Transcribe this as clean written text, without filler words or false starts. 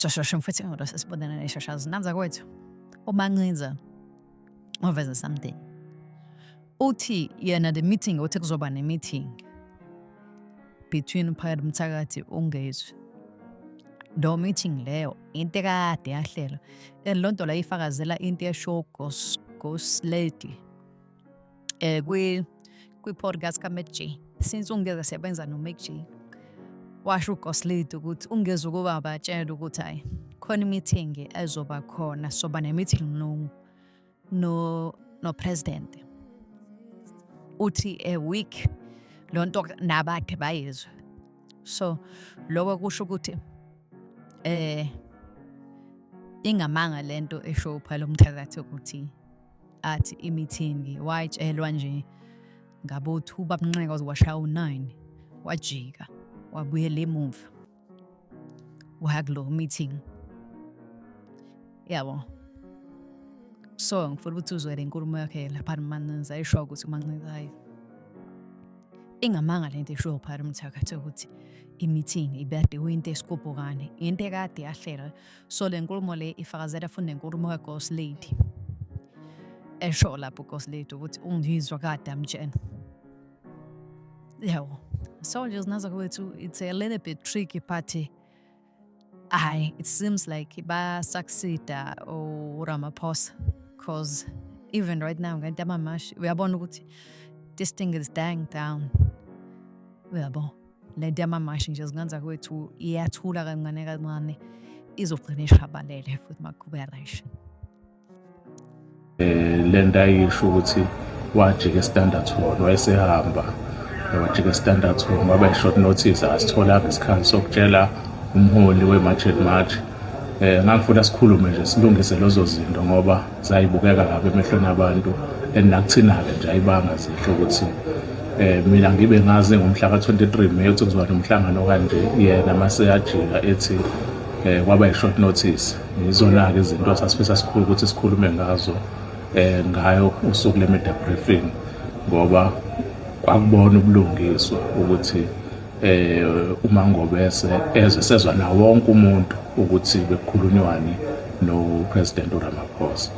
Shashasha mfethu ngalo sesibonana neshashazi nanza kwethu. UMancinza waveza something. Uthi yena the meeting, uthi kuzoba ne-meeting between uPhakela Mthakathi uNgezwe. Lo meeting leyo into ekade yahlelwa and loo nto leyo ifakazela into esho Ghost Lady kwi-podcast ka-Mac G. Since uNgezwe sebenza no-Mac G, washo uGhost Lady ukuthi uNgezwe ukuba batshela ukuthi hhayi, khona i-meeting ezoba khona, soba ne-meeting no no president. Uthi a week lo nto nabakhe bayizwe. So lokho kusho ukuthi ingamanga lento esho uPhakela Umthakathi ukuthi athi i-meeting wayitshelwa nje ngabo 2 babunxeka waze washaya u-9, wajika wabuyela emuva waya kulo meeting yabo. So ngifuna ukuthi uzwe le nkulumo yakhe lapha uMancinza ayisho ukuthi uMancinza, hayi, ingamanga lento eshiwo uPhakela Umthakathi ukuthi i-meeting ibekade kuyinto esigubhukane, into ekade yahlelwa. So le nkulumo le ifakazela futhi nenkulumo ka-Ghost Lady esho lapho uGhost Lady ukuthi uNgizwe kade amtshela yabo. So nje zinazo kwethu, it's a little bit tricky, but hayi, it seems like baya-succeeda uRamaphosa, 'cause even right now ngento yamamashi uyabona ukuthi this thing is dying down, uyabo. Lento yamamashi nje zingenza kwethu iyathula kancane kancane, izogcina ishabalele futhi makube right. Lento ayisho ukuthi wajika e-Standard Hall, wayesehamba wajika e-Standard Hall ngoba i-short notice, akasitholanga isikhathi sokutshela umholi we-March and March. Ngangifuna sikhulume nje, silungise lezo zinto ngoba zayibukeka kabi emehlweni abantu and nakuthina-ke nje ayibanga zihle ukuthi mina ngibe ngazi ngomhla ka-23 May ukuthi kuzoba nomhlangano kanje, yena mase yajika ethi kwaba i-short notice. Izona-ke izinto sasifisa sikhulu ukuthi sikhulume ngazo ngayo usuku le-media briefing, ngoba kwakubona ubulungiswa ukuthi uma ngobese eze sezwa na wonke umuntu ukuthi bekukhulunywani no President uRamaphosa.